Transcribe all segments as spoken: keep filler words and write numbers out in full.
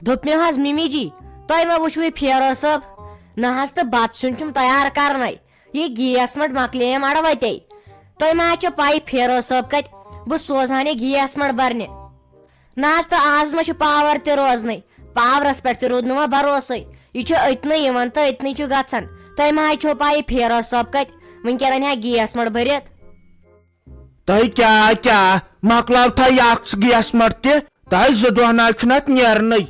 دوٚپ مےٚ حظ، مِمی جی، تۄہہِ ما وٕچھوٕے فیروز صٲب؟ نہ حظ، تہٕ بَتہٕ سیُن چھُم تیار کرنَے۔ یہِ گیس مٔٹ مۄکلییَم اَڑٕ وَتے۔ تۄہہِ ما چھو پَے فیروز صٲب کَتہِ؟ بہٕ سوزہَن یہِ گیس مٔٹ بَرنہِ۔ نہ حظ، تہٕ آز ما چھُ پاور تہِ روزنٕے؟ پاورَس پٮ۪ٹھ تہِ روٗد نہٕ وۄنۍ بھروسَے۔ یہِ چھُ أتنٕے یِوان تہٕ أتنٕے چھُ گژھان۔ تۄہہِ ما چھو پَے فیروز صٲب کَتہِ؟ وٕنکٮ۪ن اَنہِ ہا گیس مٔٹ بٔرِتھ۔ تۄہہِ کیٛاہ، کیٛاہ مۄکلاو تھا یہِ اکھ گیس مٔٹ تہِ؟ تۄہہِ زٕ دۄہ نہ حظ چھُنہٕ اتھ نیرنٕے۔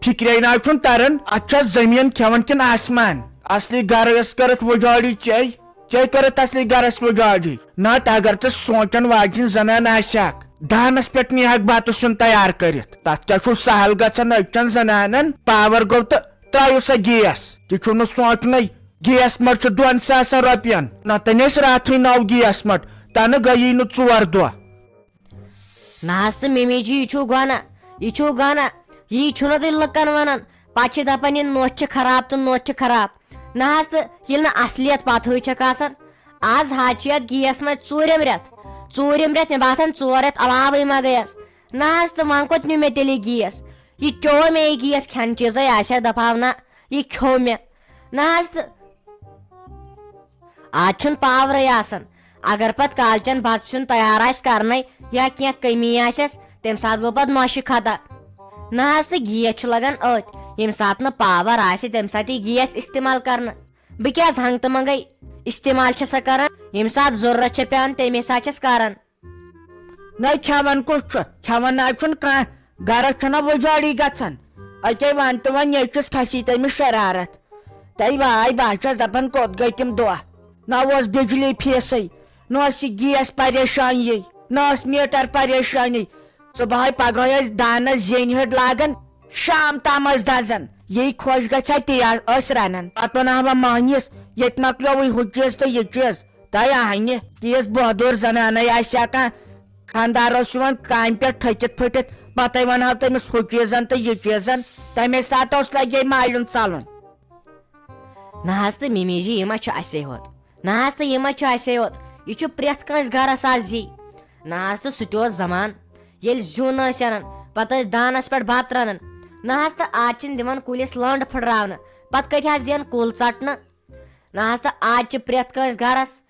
فکرے نہ حظ چھُنہٕ تران، اتھ چھا زٔمیٖن کھٮ۪وان کِنہٕ آسمان؟ اصلی گرٕ ٲس کٔرٕتھ وُجاڑی چے، چے کٔرٕتھ اصلی گرس وُجاڑی۔ نتہٕ اگر ژٕ سونٛچن واجِنۍ زنان آسہِ ہاکھ، دانس پٮ۪ٹھ نیہاکھ بتہٕ سیُن تیار کٔرِتھ، تتھ کیٛاہ چھُو سہل گژھان أکۍ چٮ۪ن زنانن؟ پاور گوٚو تہٕ ترٛٲیِو سا گیس، تہِ چھُو نہٕ سونٛچنٕے۔ گیس مٔٹ چھُ دۄن ساسن رۄپین، نتہٕ أنۍ اَسہِ راتھٕے نٔو گیس مٔٹ، تنہٕ گٔیی نہٕ ژور دۄہ۔ نہ حظ تہٕ مِمی جی، یہِ چھُو گۄناہ، یہِ چھُو گۄناہ، یی چھُنہ تُہۍ لُکن ونان۔ پتہٕ چھِ دپان، یہِ نوٚٹ چھِ خراب تہٕ نوٚٹ چھِ خراب۔ نہ حظ تہٕ ییٚلہِ نہٕ اصلیت پتہٕے چھکھ آسان۔ از حظ چھِ یتھ گیس مٔٹ ژوٗرِم رٮ۪تھ، ژوٗرِم رٮ۪تھ، مےٚ باسان ژور رٮ۪تھ علاوٕے ما گٔیس۔ نہ حظ تہٕ وۄنۍ کوٚت نیوٗ مےٚ تیٚلہِ یہِ گیس؟ یہِ چیوٚو مےٚ یہِ گیس، کھٮ۪ن چیٖزے آسہِ ہا، دپہٕ ہاو نہ، یہِ کھیوٚو مےٚ۔ نہ حظ تہٕ آز چھُنہٕ پاورٕے آسان۔ اگر پتہٕ کالچن بتہٕ سیُن تیار آسہِ کرنَے یا کینٛہہ کٔمی آسٮ۪س، تَمہِ ساتہٕ گوٚو پتہٕ نۄشہِ خطا۔ نہ حظ تہٕ گیس چھُ لگان أتھۍ، ییٚمہِ ساتہٕ نہٕ پاور آسہِ، تَمہِ ساتہٕ یی گیس استعمال کرنہٕ۔ بہٕ کیٛازِ ہنٛگتہٕ منٛگے استعمال چھَسا کران؟ ییٚمہِ ساتہٕ ضروٗرت چھےٚ پٮ۪وان، تَمے ساتہٕ چھَس کران۔ نَے کھٮ۪وان کُس چھُ؟ کھٮ۪وان نہ حظ چھُنہٕ کانٛہہ۔ گرس چھُنہ وُجاڑی گژھان۔ اَتے وَن تہٕ وۄنۍ نیٚچوِس کھسی تٔمِس شرارت۔ تَے واے بہٕ حظ چھَس دَپان کوٚت گٔے تِم دۄہ؟ نہ اوس بجلی فیٖسٕے، نہ اوس یہِ گیس پریشٲنی، نہ ٲس میٖٹر پریشٲنی۔ صُبحٲے پگہٲے ٲسۍ دانس زیٚنۍ ہٕڑ لاگان، شام تام ٲسۍ دزان۔ یی خۄش گژھِ ہا تی ٲسۍ رنان۔ پتہٕ ونہٕ ہا بہٕ مۄہنِس، ییٚتہِ مۄکلیووٕے ہُہ چیٖز تہٕ یہِ چیٖز۔ تۄہہِ آہنہِ تیٖژ بہادُر زنانَے آسہِ ہا کانٛہہ، خانٛدار اوس یِوان کامہِ پٮ۪ٹھ تھٔکِتھ پھٔٹِتھ، پَتَے وَنہٕ ہاو تٔمِس ہُہ چیٖزَن تہٕ یہِ چیٖزَن، تَمے ساتہٕ اوس لَگے مالیُن ژَلُن۔ نہ حظ تہٕ مِمی جی، یہِ ما چھُ اَسے ہوت؟ نہ حظ تہٕ یہِ ما چھُ اَسے ہوت؟ یہِ چھُ پرٛٮ۪تھ کٲنٛسہِ گَرَس آز یی۔ نہ حظ تہٕ سُہ تہِ اوس زمان، ییٚلہِ زیُن ٲسۍ اَنان، پَتہٕ ٲسۍ دانَس پٮ۪ٹھ بَتہٕ رَنان۔ نہ حظ تہٕ آز چھِنہٕ دِوان کُلِس لٔنٛڈ پھٕٹراونہٕ، پَتہٕ کَتہِ حظ دِن کُل ژَٹنہٕ؟ نہ حظ تہٕ آز چھِ پرٛٮ۪تھ کٲنٛسہِ گَرَس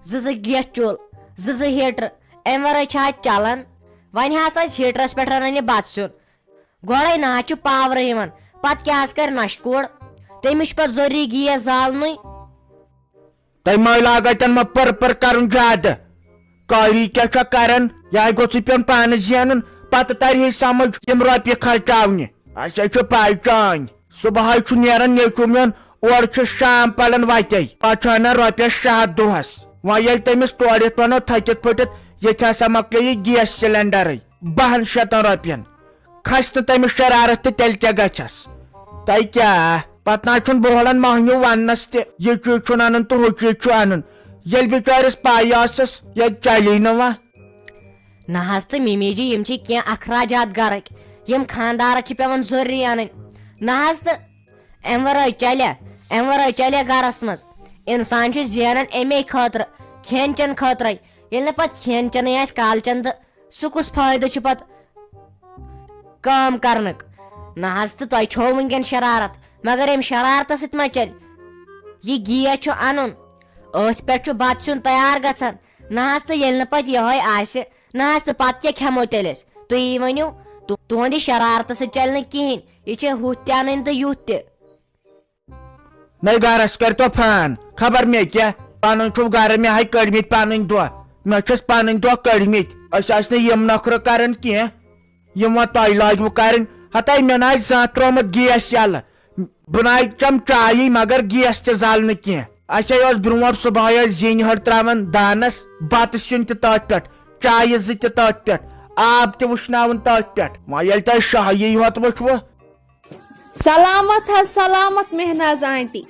زٕ زٕ گیس چوٗلہٕ، زٕ زٕ ہیٖٹر، اَمہِ وَرٲے چھِ آز چَلان۔ وۄنۍ ہسا ٲسۍ ہیٖٹرَس پٮ۪ٹھ رَنان یہِ بَتہٕ سیُن۔ گۄڈَے نہ حظ چھُ پاورٕے یِوان، پَتہٕ کیٛاہ حظ کَرِ نۄشہِ کوٗر؟ تٔمِس چھُ پَتہٕ ضروٗری گیس زالنُے۔ تۄہہِ مٲلۍ لاگتن ما پٔر پٔر کرُن زیادٕ؟ کاری کیٛاہ چھا کران؟ یہِ گوٚژھُے پیوٚن پانہٕ زینُن، پتہٕ ترِ ہے سمجھ یِم رۄپیہِ خرچاونہِ۔ اَسہِ ہے چھُ پاے چٲنۍ۔ صبحٲے چھُ نیران نیٚچوٗ میون، اورٕ چھُ شام پلان وتے، پتہٕ چھُ انان رۄپیس شےٚ ہتھ دۄہس۔ وۄنۍ ییٚلہِ تٔمِس تورٕ یِتھ ونو تھٔکِتھ پھٔٹِتھ، ییٚتہِ ہسا مۄکلے یہِ گیس سلینڈرٕے۔ بَہَن شیٚتَن رۄپیَن۔ کھسہِ نہٕ تٔمِس شرارت تہٕ تیٚلہِ کیٛاہ گژھٮ۪س؟ تۄہہِ کیٛاہ؟ پتہٕ نہ چھُنہٕ بوہلن مۄہنیو وننس تہِ، یہِ چیٖز چھُنہٕ انُن تہٕ ہُہ چیٖز چھُ انُن۔ ییٚلہِ بِچٲرِس پَے ٲسٕس، ییٚتہِ چلی نہٕ وۄنۍ۔ نہ حظ تہٕ مِمی جی، یِم چھِ کینٛہہ اخراجات گرٕکۍ، یِم خانٛدارس چھِ پٮ۪وان ضروٗری انٕنۍ۔ نہ حظ تہٕ امہِ ورٲے چلیا، امہِ ورٲے چلیا گرس منٛز؟ انسان چھُ زینان امے خٲطرٕ، کھٮ۪ن چٮ۪ن خٲطرَے۔ ییٚلہِ نہٕ پتہٕ کھٮ۪ن چٮ۪نٕے آسہِ کالہٕ چٮ۪ن تہٕ سُہ کُس فٲیدٕ چھُ پتہٕ کٲم کرنُک؟ نہ حظ تہٕ تۄہہِ چھو وٕنکٮ۪ن شرارت، مگر امہِ شرارتہٕ سۭتۍ ما چلہِ؟ یہِ گیس چھُ انُن، أتھۍ پٮ۪ٹھ چھُ بتہٕ سیُن تیار گژھان۔ نہ حظ تہٕ ییٚلہِ نہٕ پتہٕ یِہوٚے آسہِ، نہ حظ تہٕ پتہٕ کیٛاہ کھٮ۪مو تیٚلہِ أسۍ؟ تُہی ؤنِو، تُ-، تُہنٛدِ شرارتہٕ سۭتۍ چلہِ نہٕ کِہیٖنۍ۔ یہِ چھِ ہُتھ تہِ انٕنۍ تہٕ یُتھ تہِ۔ نَے گَرَس کٔرۍتو فون، خبر مےٚ کیٛاہ، پَنٕنۍ چھُو گَرٕ، مےٚ ہاے کٔڑمٕتۍ پَنٕنۍ دۄہ، مےٚ چھِس پَنٕنۍ دۄہ کٔڑمٕتۍ۔ أسۍ ٲسۍ نہٕ یِم نخرٕ کَران کینٛہہ، یِم وۄنۍ تۄہہِ لٲگِوٕ کَرٕنۍ۔ ہَتاے مےٚ نہ آسہِ زانٛہہ ترٛوومُت گیس یَلہٕ، بہٕ نہ آسہِ چَم چایی، مگر گیس تہِ زالنہٕ کینٛہہ۔ اَسے اوس برٛونٛٹھ صُبحٲے ٲسۍ زِنۍ ہٕڑ ترٛاوان دانَس، بَتہٕ سیُن تہِ تٔتھۍ پٮ۪ٹھ، چایہِ زٕ تہِ تٔتھۍ پٮ۪ٹھ، آب تہِ وٕشناوُن تٔتھۍ پٮ۪ٹھ۔ وۄنۍ ییٚلہِ تۄہہِ شاہی ہوت وٕچھوٕ، سلامت حظ، سلامت مہناز آنٹی۔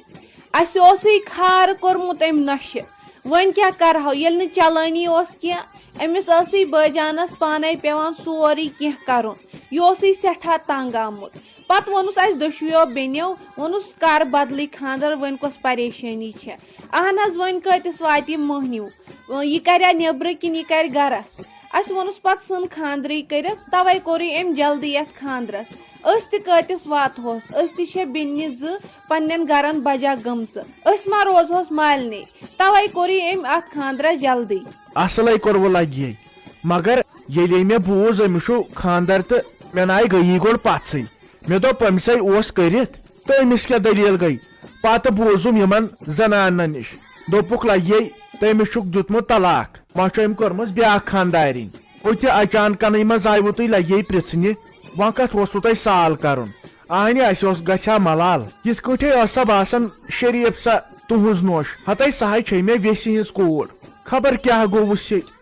اسہِ اوسُے خارٕ کوٚرمُت أمۍ نۄشہِ۔ وۄنۍ کیٛاہ کرہو، ییٚلہِ نہٕ چلٲنی اوس کینٛہہ، أمِس ٲسٕے بٲجانس پانے پٮ۪وان سورُے کینٛہہ کرُن۔ یہِ اوسُے سٮ۪ٹھاہ تنگ آمُت۔ پتہٕ ووٚنُس اسہِ دۄشوٕیو بیٚنیو، ووٚنُس، کر بدلٕے خانٛدر، وۄنۍ کۄس پریشٲنی چھےٚ؟ اہن حظ، وۄنۍ کۭتِس واتہِ یہِ مٔہنیوٗ؟ یہِ کریا نیٚبرٕ کِنہٕ یہِ کرِ گرس؟ اسہِ ووٚنُس پتہٕ سٕن خاندرٕے کٔرِتھ، توے کوٚرُے أمۍ جلدی یتھ خاندرس۔ أسۍ تہِ کۭتِس واتہوس، أسۍ تہِ چھےٚ بیٚنہِ زٕ پننٮ۪ن گرن بجا گٔمژٕ، أسۍ ما روزہوس مالنٕے؟ توے کوٚرُے أمۍ اتھ خاندرس جلدی۔ اصلے کوٚروٕ لگہِ، مگر ییٚلے مےٚ بوٗز أمِس چھُ خاندر تہٕ مےٚ ناے گٔیی گۄڈٕ پژھٕے۔ مےٚ دوٚپ أمۍ سٕے اوس کٔرِتھ تہٕ أمِس کیٛاہ دٔلیٖل گٔے؟ پتہٕ بوٗزُم یِمن زنانن نِش، دوٚپُکھ لگے تٔمِس چھُکھ دیُتمُت طلاق، وۄنۍ چھُ أمۍ کٔرمٕژ بیٛاکھ خانٛدارِنۍ۔ ہُہ تہِ اچانکنٕے منٛز آیوٕ تُہۍ لگے پرژھنہِ، وۄنۍ کتھ اوسوٕ تۄہہِ سال کرُن؟ اہنہِ اسہِ اوس گژھِ ہا ملال۔ یِتھ کٲٹھۍ ٲس سۄ باسان شریف سۄ تُہنٛز نوش، ہتے سۄ ہاے چھے مےٚ ویسہِ ہٕنٛز کوٗر۔ خبر کیٛاہ گوٚوُس ییٚتہِ۔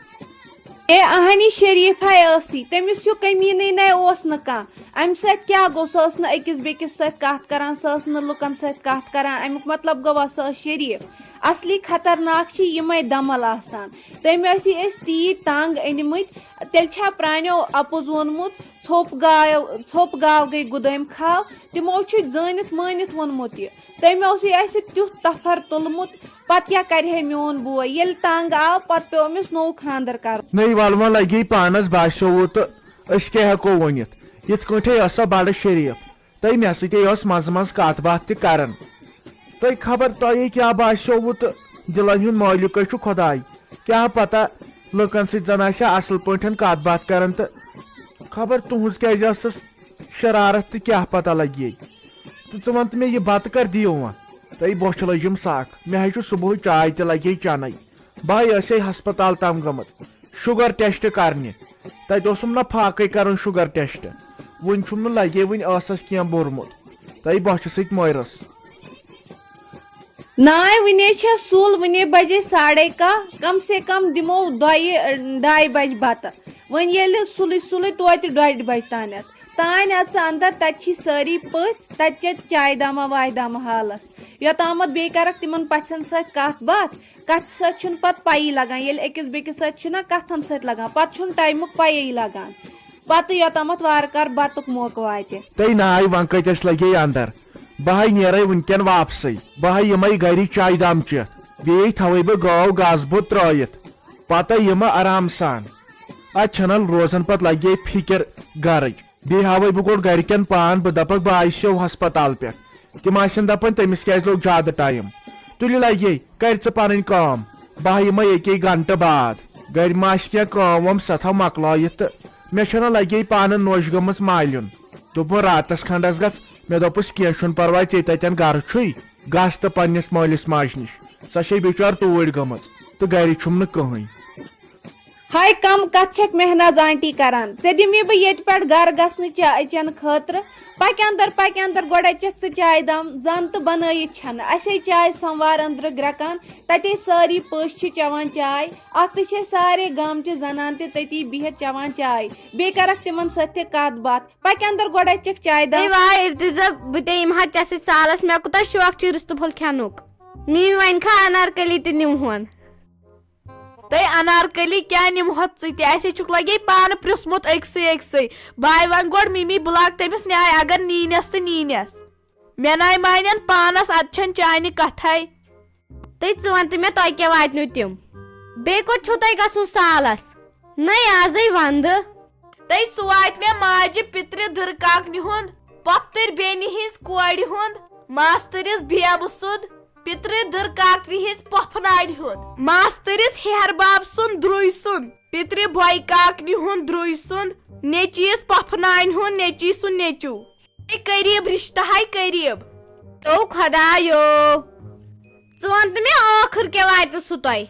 اے اہنی شریف ہاے ٲسی، تٔمِس ہیوٗ کمیٖنٕے نے اوس نہٕ کانٛہہ۔ امہِ سۭتۍ کیٛاہ گوٚو؟ سۄ ٲس نہٕ أکِس بیٚکِس سۭتۍ کتھ کران، سۄ ٲس نہٕ لُکن سۭتۍ کتھ کران۔ امیُک مطلب گوٚوا سۄ ٲس شریف؟ اصلی خطرناک چھِ یِمے دمل آسان۔ تٔمۍ ٲسی أسۍ تیٖتۍ تنگ أنۍمٕتۍ، تیٚلہِ چھا پرٛانیو اپُز ووٚنمُت، "ژھوٚپ گاو، ژھوٚپ گاو گٔے گُدٲمۍ کھاو"؟ تِمو چھُ زٲنِتھ مٲنِتھ ووٚنمُت یہِ۔ تٔمۍ اوسُے اَسہِ تیُتھ تفر تُلمُت، پتہٕ کیٛاہ کرِ ہے میون بوے؟ ییٚلہِ تنگ آو، پتہٕ پیوٚو أمِس نوٚو خانٛدر کرُن۔ نٔے ولوَن لگے پانس باسیووُ تہٕ أسۍ کیٛاہ ہٮ۪کو ؤنِتھ؟ یِتھ کٲٹھۍ ٲس سۄ بڑٕ شریف۔ تہٕ مےٚ سۭتۍ ٲس منٛزٕ منٛزٕ کتھ باتھ تہِ کران۔ تہٕ خبر تۄہہِ کیٛاہ باسیووُ تہٕ دِلن ہُنٛد مٲلِکے چھُ خۄداے۔ کیٛاہ پتہ لُکن سۭتۍ زن آسہِ ہا اصل پٲٹھۍ کتھ باتھ کران تہٕ خبر تُہنٛز کیٛازِ ٲسٕس شرارت تہٕ کیٛاہ پتہ لگہِ۔ تہٕ ژٕ وَن تہٕ مےٚ، یہِ بتہٕ کر دِیِو وۄنۍ؟ تہٕ بۄچھِ لٔجِم سکھ، مےٚ ہے چھُ صبحٲے چاے تہِ لگے چنَے۔ بہٕ ہے ٲسے ہسپتال تام گٔمٕژ شُگر ٹیسٹ کرنہِ۔ تتہِ اوسُم نہ فاقے کرُن شُگر ٹیسٹ۔ وُنہِ چھُم نہٕ لگے وُنہِ ٲسس کینٛہہ بوٚرمُت۔ تہٕ بۄچھِ سۭتۍ مٲرِس۔ ناے، وُنے چھےٚ سُل، وُنے بجے ساڑے کاہ، کم سے کم دِمو دۄیہِ، ڈاے بجہِ بتہٕ۔ وۄنۍ ییٚلہِ سُلٕے سُلٕے توتہِ ڈۄڈِ بجہِ تانٮ۪تھ۔ تانۍ اژٕ اندر، تتہِ چھی سٲری پٔژھۍ، تتہِ چیٚتھ چایہِ دامہ وایہِ دامہ حالس۔ یوٚتامتھ بیٚیہِ کرکھ تِمن پژھٮ۪ن سۭتۍ کتھ باتھ، کتھِ سۭتۍ چھُنہٕ پتہٕ پیی لگان، ییٚلہِ أکِس بیٚکِس سۭتۍ چھُنہ کتھن سۭتۍ لگان، پتہٕ چھُنہٕ ٹایمُک پیی لگان۔ پتہٕ یوٚتامتھ وارٕ کارٕ بتُک موقعہٕ واتہِ۔ تٔے ناے وۄنۍ کتہِ اسہِ لگے اندر؟ بہٕ ہاے نیرے وُنکٮ۪ن واپسٕے۔ بہٕ ہاے یِمے گرِچ چایہِ دام چٮ۪تھ، بیٚیہِ تھاوے بہٕ گٲو گاسہٕ بوٚد ترٲوِتھ۔ پتہٕ یِمہٕ آرام سان۔ اتھ چھنہٕ روزان پتہٕ لگے فکر گرٕچ۔ بیٚیہِ ہاوے بہٕ گۄڈٕ گرِکٮ۪ن پان، بہٕ دپکھ بہٕ آیسیو ہسپتال پٮ۪ٹھ۔ تِم آسن دپان تٔمِس کیازِ لوٚگ زیادٕ ٹایم۔ تُلِو لگے، کر ژٕ پنٕنۍ کٲم۔ بہٕ یِمے ییٚکے گنٹہٕ بعد۔ گرِ ما آسہِ کینٛہہ کٲم وٲم، سۄ تھاو مۄکلٲیِتھ تہٕ مےٚ چھنہٕ لگے پانہٕ نوٚش گٔمٕژ مالیُن۔ دوٚپُن راتس کھنڈس گژھ۔ مےٚ دوٚپُس کینٛہہ چھُنہٕ پرواے، ژےٚ تتٮ۪ن گرٕ چھُے، گژھ تہٕ پننِس مٲلِس ماجہِ نِش۔ سۄ چھے بِچٲر توٗرۍ گٔمٕژ تہٕ گرِ چھُم نہٕ کٕہٕنۍ۔ ہاے، کم کتھ چھکھ مہناز آنٹی کران؟ ژےٚ دِمہٕ بہٕ ییٚتہِ پٮ۪ٹھ گرٕ گژھنہٕ چاے چٮ۪نہٕ خٲطرٕ۔ پکہِ اندر، پکہِ اندر، گۄڈے چکھ ژٕ چاے دام، زن تہٕ بنٲیِتھ چھنہٕ۔ اسے چاے سموار أندرٕ گرٛکان، تتے سٲری پٔژھۍ چھِ چٮ۪وان چاے۔ اکھتُے چھِ سارے گامچہِ زنان تہِ تتی بِہِتھ چٮ۪وان چاے۔ بیٚیہِ کرکھ تِمن سۭتۍ تہِ کتھ باتھ۔ پکہِ اندر، گۄڈے چکھ چاے دام۔ ہے واے ارتضا، بہٕ تہِ یِمہٕ ہا ژےٚ سۭتۍ سالس، مےٚ کوٗتاہ شوق چھُ رِستہٕ پھوٚل کھٮ۪نُک۔ میٲنۍ وَنہِ کھا انارکلی تہِ نِمہون۔ تہٕ انارکلی کیٛاہ نِمہوتھ ژٕ تہِ؟ اَسے چھُکھ لگے پانہٕ پرٛژھمُت أکسٕے أکسٕے۔ بہٕ آے وۄنۍ گۄڈٕ مِمی، بہٕ لاگ تٔمِس نیٛاے، اگر نیٖنٮ۪س تہٕ نیٖنٮ۪س۔ مےٚ ناے مانن پانس، اتھ چھنہٕ چانہِ کتھے۔ تہٕ ژٕ وَن تہٕ مےٚ، تۄہہِ کیٛاہ واتنو تِم؟ بیٚیہِ کوٚت چھُو تۄہہِ گژھُن سالس؟ نٔے آزٕے ونٛدٕ۔ تہٕ سُہ واتہِ مےٚ ماجہِ پِترِ دٕرکاکنہِ ہُنٛد پۄپھتٕرۍ بیٚنہِ ہٕنٛز کورِ ہُنٛد ماستٕرِس بیبہٕ سُنٛد پِترِ دٕرکاکنہِ ہٕنٛز پۄپھٕ نانہِ ہُنٛد ماستٕرِس ہیہر باب سُنٛد درُے سُنٛد پِترِ بۄیہِ کاکنہِ ہُنٛد درُے سُنٛد نیٚچِیِس پۄپھٕ نانہِ ہُنٛد نیٚچِی سُنٛد نیٚچُو۔ اے قریب رشتہ ہاے قریب۔ او خدایو، ژٕ وَن تہٕ مےٚ ٲخٕر کیٛاہ واتہِ سُہ تۄہہِ؟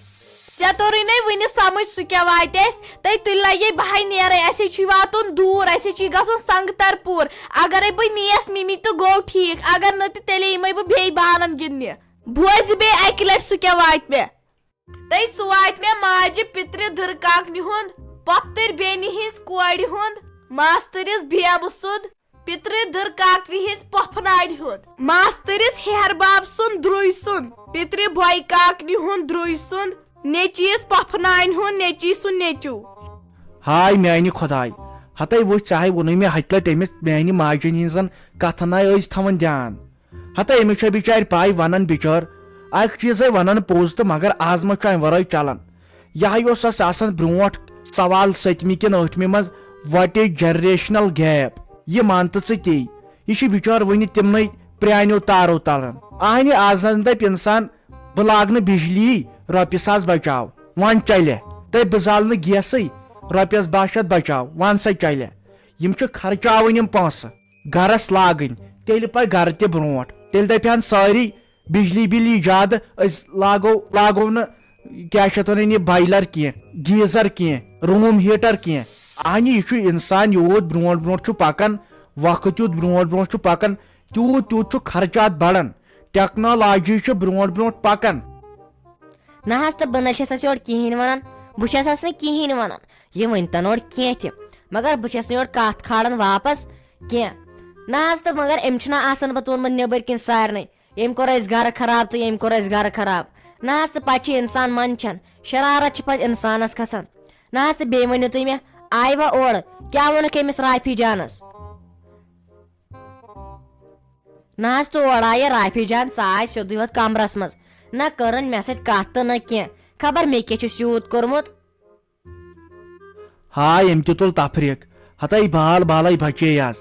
ژےٚ توٚرُے نَے وُنہِ سمجھ سُہ کیٛاہ واتہِ اَسہِ؟ تَے تُلۍ لگے بہٕ ہاے نیرے، اَسے چھُے واتُن دوٗر، اَسے چھُے گژھُن سنگتر پوٗر۔ اگرے بہٕ نیس مِمی تہٕ گوٚو ٹھیٖک، اگر نہٕ تہٕ تیٚلے یِمے بہٕ بیٚیہِ بانن گِنٛدنہِ۔ بوزِ بیٚیہِ اَکہِ لٹہِ سُہ کیٛاہ واتہِ مےٚ۔ تہٕ سُہ واتہِ مےٚ ماجہِ پِترِ دٕرکاکنہِ ہُنٛد پۄپھتٕرۍ بیٚنہِ ہٕنٛز کورِ ہُنٛد ماستٕرِس بیبہٕ سُنٛد پِترِ دٕرکاکنہِ ہٕنٛز پۄپھٕ نانہِ ہُنٛد ماستٕرِس ہیہر باب سُنٛد درُے سُنٛد پِترِ بۄیہِ کاکنہِ ہُنٛد درُے سُنٛد نیٚچِیِس پۄپھٕ نانہِ ہُنٛد نیٚچِی سُنٛد نیٚچُو۔ ہاے میانہِ خۄداے، ہتے وُچھ، ژےٚ ہاے ووٚنُے مےٚ ہتہِ لٹہِ أمِس میانہِ ماجہِ ہٕنٛزن کتھن ہاے ٲسۍ تھاوان دیان۔ ہتا أمِس چھےٚ بِچارِ پَے، وَنان بِچٲر، اَکہِ چیٖزَے وَنان پوٚز تہٕ مگر آز ما چھُ اَمہِ وَرٲے چَلان۔ یہِ ہا اوس اَسہِ آسان برٛونٛٹھ سوال ستمہِ کِنہٕ ٲٹھمہِ منٛز، what is generational gap؟ یہِ مان تہٕ ژٕ تی، یہِ چھُ بِچار وُنہِ تِمنٕے پرٛانیو تارو تلان۔ اہنہِ، آز زن دپہِ انسان، بہٕ لاگہٕ نہٕ بجلی، رۄپیہِ ساس بچاو، وۄنۍ چلہِ۔ تہٕ بہٕ زالہٕ نہٕ گیسٕے، رۄپیس باہ شیتھ بچاو، وۄنۍ سا چلہِ۔ یِم چھِ خرچاوٕنۍ یِم پونٛسہٕ۔ گرس لاگٕنۍ، تیٚلہِ پکہِ گرٕ تہِ برونٛٹھ۔ تیٚلہِ دپہِ ہن سٲری، بجلی بِل یی زیادٕ، أسۍ لاگو، لاگو نہٕ، کیٛاہ چھِ اتھ ونان، یہِ بایلر کینٛہہ، گیٖزر کینٛہہ، روٗم ہیٹر کینٛہہ۔ اہنہِ، یہِ چھُ انسان یوٗت برونٛٹھ برونٛٹھ چھُ پکان، وقت یوٗت برونٛٹھ برونٛٹھ چھُ پکان، تیوٗت تیوٗت چھُ خرچات بڑان۔ ٹیکنالوجی چھِ برونٛٹھ برونٛٹھ پکان۔ نہ حظ، تہٕ بہٕ نہ چھسس یورٕ کِہینۍ ونان، بہٕ چھسس نہٕ کِہینۍ ونان، یہِ ؤنۍ تن اورٕ کینٛہہ تہِ، مگر بہٕ چھس نہٕ یورٕ کتھ کھالان واپس کینٛہہ۔ نہ حظ، تہٕ مگر أمۍ چھُنہ آسان پتہٕ ووٚنمُت نیٚبٕرۍ کِنۍ سارنٕے، ییٚمۍ کوٚر اَسہِ گرٕ خراب تہٕ ییٚمۍ کوٚر اَسہِ گرٕ خراب۔ نہ حظ، تہٕ پتہٕ چھِ انسان منٛدچھان، شرارت چھِ پتہٕ انسانس کھسان۔ نہ حظ، تہٕ بیٚیہِ ؤنِو تُہۍ مےٚ، آیہِ وا اورٕ؟ کیٛاہ ووٚنُکھ أمِس رافی جانس؟ نہ حظ، تور آیہِ رافی جان، ژاے سیوٚدُے ہوت کمرس منٛز۔ نہ کٔرٕن مےٚ سۭتۍ کتھ تہٕ نہ کینٛہہ۔ خبر مےٚ کیٛاہ چھُس یوٗت کوٚرمُت۔ ہاے، أمۍ تہِ تُل تفریٖق۔ ہتاے بال بالے بچے از۔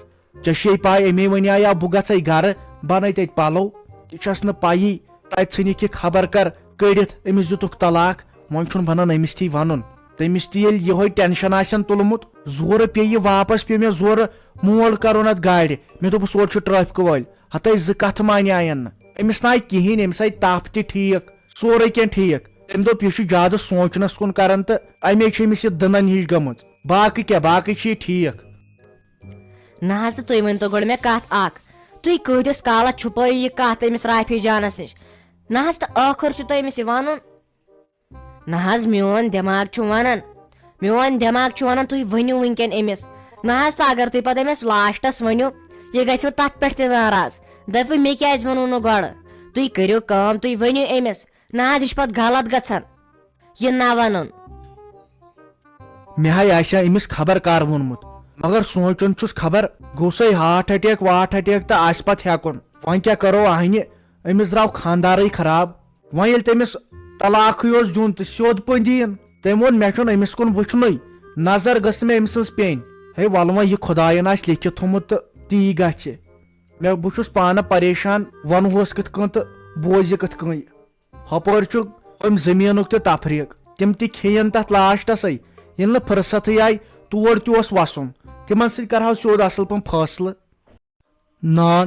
ژےٚ چھے پاے، أمے ونے آیاو بہٕ گژھے گرٕ، بنَے تتہِ پلو۔ تہِ چھس نہٕ پَیی، تتہِ ژھٕنِکھ یہِ خبر کر کٔڑِتھ، أمِس دیُتُکھ طلاق۔ وۄنۍ چھُنہٕ بنان أمِس تھی ونُن۔ تٔمِس تہِ ییٚلہِ یِہوے ٹینشن آسن تُلمُت، زورٕ پیٚیہِ یہِ واپس، پیوٚو مےٚ زورٕ موڑ کرُن اتھ گاڑِ۔ مےٚ دوٚپُس، اورٕ چھُ ٹریفکہٕ وٲلۍ۔ ہتاے زٕ کتھٕ مانے آین نہٕ۔ أمِس نہ آیہِ کِہینۍ، أمِس آیہِ تپھ تہِ ٹھیٖک، سورُے کینٛہہ ٹھیٖک۔ تٔمۍ دوٚپ، یہِ چھُ زیادٕ سونٛچنس کُن کران تہٕ امے چھِ أمِس یہِ دٕنن ہِش گٔمٕژ۔ باقٕے کیٛاہ، باقٕے چھِ یہِ ٹھیٖک۔ نہ حظ، تہٕ تُہۍ ؤنۍ تو گۄڈٕ مےٚ کتھ اکھ، تُہۍ کۭتِس کالس چھُپٲیِو یہِ کتھ أمِس رافی جانس نِش؟ نہ حظ، تہٕ ٲخٕر چھُ تۄہہِ أمِس یہِ ونُن۔ نہ حظ، میون دٮ۪ماغ چھُ ونان، میون دٮ۪ماغ چھُ ونان، تُہۍ ؤنِو وٕنکیٚن أمِس۔ نہ حظ، تہٕ اگر تُہۍ پتہٕ أمِس لاسٹس ؤنِو، یہِ گژھِ پتہٕ تتھ پٮ۪ٹھ تہِ ناراض، دپہِ، مےٚ کیٛازِ ووٚنوُ نہٕ گۄڈٕ؟ تُہۍ کٔرِو کٲم، تُہۍ ؤنِو أمِس۔ نہ حظ، یہِ چھُ پتہٕ غلط گژھان، یہِ نہ ونُن۔ مےٚ ہاے آسہِ ہا أمِس خبر کر ووٚنمُت، مگر سونٛچان چھُس، خبر گوٚو سَے ہارٹ اٹیک واٹ اٹیک تہٕ آسہِ پتہٕ ہٮ۪کُن۔ وۄنۍ کیٛاہ کرو اہنہِ، أمِس درٛاو خانٛدارٕے خراب۔ وۄنۍ ییٚلہِ تٔمِس طلاقٕے اوس دیُن تہٕ سیوٚد پٲٹھۍ دِیِن، تٔمۍ ووٚن، مےٚ چھُنہٕ أمِس کُن وٕچھنُے، نظر گٔژھ نہٕ مےٚ أمۍ سٕنٛز پیٚنۍ۔ ہے، وَلہٕ وۄنۍ یہِ خۄدایَن آسہِ لیٚکھِتھ تھوٚمُت تہٕ تی گژھِ۔ مےٚ، بہٕ چھُس پانہٕ پریشان، وَنہوس کِتھ کٔنۍ تہٕ بوزِ کِتھ کٔنۍ۔ ہۄپٲرۍ چھُ أمۍ زٔمیٖنُک تہِ تفریٖق، تِم تہِ کھیٚیَن تَتھ لاسٹَسٕے۔ ییٚلہِ نہٕ فرصتٕے آیہِ، تور تہِ اوس وَسُن، تِمَن سۭتۍ کَرٕہاو سیوٚد اَصٕل پٲٹھۍ فٲصلہٕ۔ نان۔